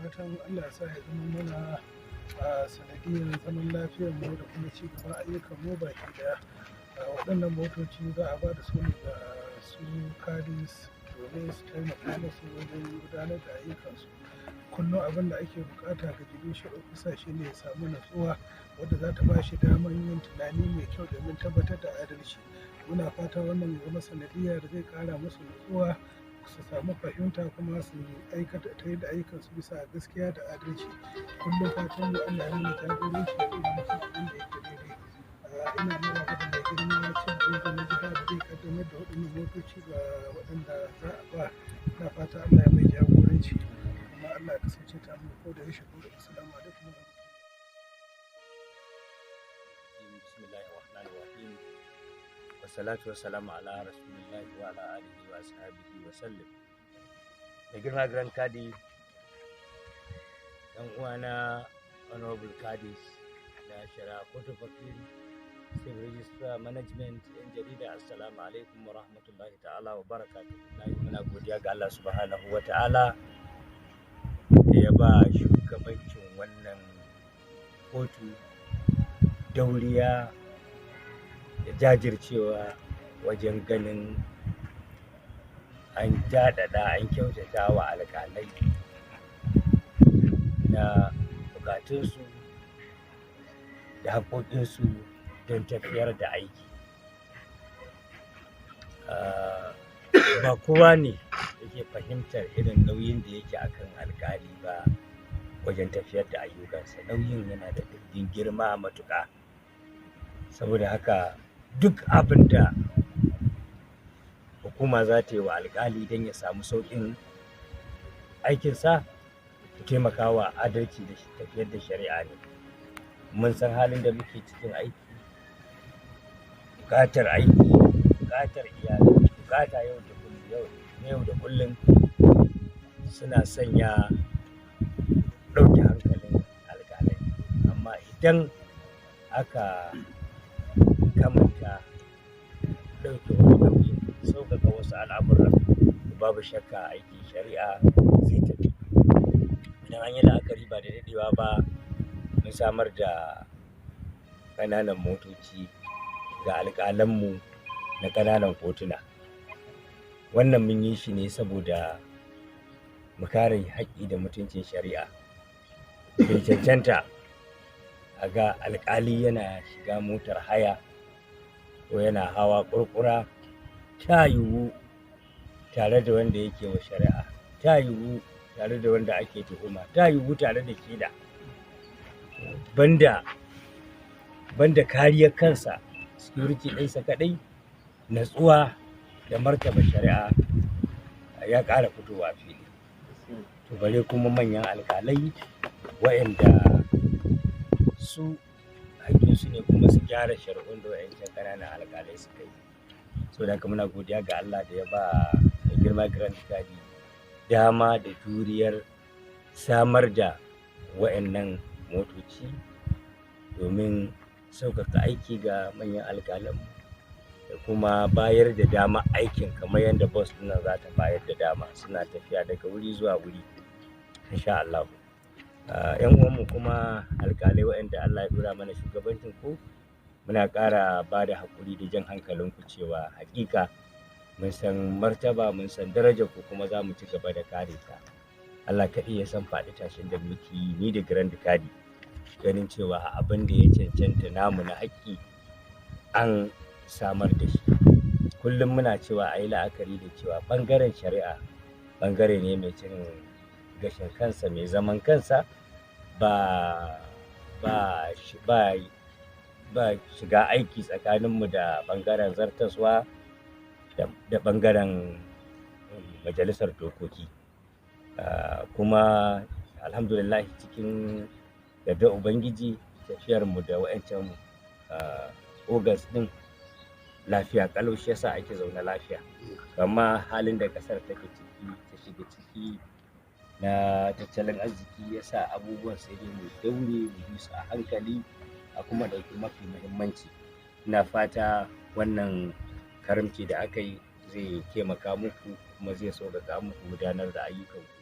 Fatan Allah ya sa ya zama mana a sanadiyar zaman lafiyar mu da kuma ci gaban ayyukan mu baki daya. Waɗannan motoci za a ba da su ne ga su kadis domin su taimaka musu wajen gudanar da ayyukansu. Kullum abin da ake bukata ga judicial officer shine ya samu natsuwa wadda za ta ba shi damar yin tunani mai kyau domin tabbatar da adalci. Muna fata wannan ya zama sanadiyya da zai kara musu natsuwa, su samu fahimta, kuma su aikata ta yadda ayyukansu bisa gaskiya da adalci. Kullum fatan mu Allah ya mana jagoranci ya ɗora mu kan abin da yake daidai. Ina maraba da mai girma Chief Judge na jiha da zai kaddamar da waɗannan motoci ga waɗanda za a ba. Ina fata Allah ya mai jagoranci, kuma Allah ya kasance tare mu ko da yaushe. Assalamu alaikum. Bismillahir Rahmanir Rahim. Wassalatu wassalamu ala rasulillahi wa ala alihi wa ashabihi wa sallim. Da girma Grand Kadi, dan uwana Honorable Kadis da Shari'a Court of Appeal, Civil Registrar, Management, yan jarida, assalamu alaikum wa rahmatullahi ta'ala wa barakatuh. Muna godiya ga Allah Subhanahu wa Ta'ala da ya ba shugabancin wannan kotu dauriya da jajircewa wajen ganin an daɗaɗa, an kyautata wa alƙalai na bukatunsu da haƙoƙinsu don tafiyar da aiki. Ba kowa ne yake fahimtar irin nauyin da yake akan alƙali ba wajen tafiyar da ayyukansa. Nauyin yana da ɗimbin girma matuƙa. Saboda haka duk abin da hukuma za ta yi wa alƙali don ya samu sauƙin aikinsa, to taimakawa adalci da tafiyar da shari'a ne. Mun san halin da muke cikin aiki, buƙatar aiki, buƙatar iyali, buƙata yau da kullum, yau da kullum suna sanya ɗauke hankalin alƙalai. Amma idan aka kamanta ɗauke wani nauyin, sauƙaƙa wasu al'amuran, babu shakka aikin shari'a zai tafi. Idan an yi la'akari, ba da daɗewa ba mun samar da ƙananan motoci ga alƙalanmu na ƙananan kotuna. Wannan mun yi shi ne saboda mu kare haƙƙi da mutuncin shari'a. Bai cancanta a ga alƙali yana shiga motar haya ko yana hawa ƙurƙura, ta yiwu tare da wanda yake wa shari'a, ta yiwu tare da wanda ake tuhuma, ta yiwu tare da shaida. Banda kariyar kansa, security ɗinsa kaɗai, natsuwa da martaba shari'a ya ƙara fitowa fili. To bare kuma manyan alƙalai waƴanda su haƙƙinsu ne kuma su gyara shari'un da waƴancan ƙananan alƙalai suka yi. Saboda haka muna godiya ga Allah da ya ba mai girma Grand Kadi dama da juriyar samar da waƴannan motoci domin sauƙaƙa aiki ga manyan alƙalanmu da kuma bayar da dama aikin, kamar yadda bus ɗin nan za ta bayar da dama suna tafiya daga wuri zuwa wuri, insha Allahu. ‘Yan uwanmu kuma alƙalai waɗanda Allah ya ɗora mana shugabancin ku, muna ƙara ba da haƙuri da jan hankalinku cewa haƙiƙa mun san martaba, mun san darajar ku, kuma za mu ci gaba da kare ta. Allah kaɗai ya san faɗi tashin da muke yi ni da Grand Kadi ganin cewa abin da ya cancanta namu na haƙƙi an samar da shi. Kullum muna cewa a yi la'akari da cewa ɓangaren shari'a ɓangare ne mai cin gashin kansa, mai zaman kansa, ba shiga aiki tsakaninmu da ɓangaren zartaswa da ɓangaren majalisar dokoki. Kuma alhamdulillah, cikin yardar Ubangiji, tafiyarmu da wa'yancan organs ɗin lafiya ƙalau, shi yasa ake zaune lafiya. Amma halin da ƙasar take ciki, ta shiga ciki na tattalin arziki, ya sa abubuwan sai dai mu daure mu bi su a hankali, a kuma ɗauki mafi muhimmanci. Ina fata wannan karamci da aka yi zai taimaka muku kuma zai sauƙaƙa muku gudanar da ayyukanku.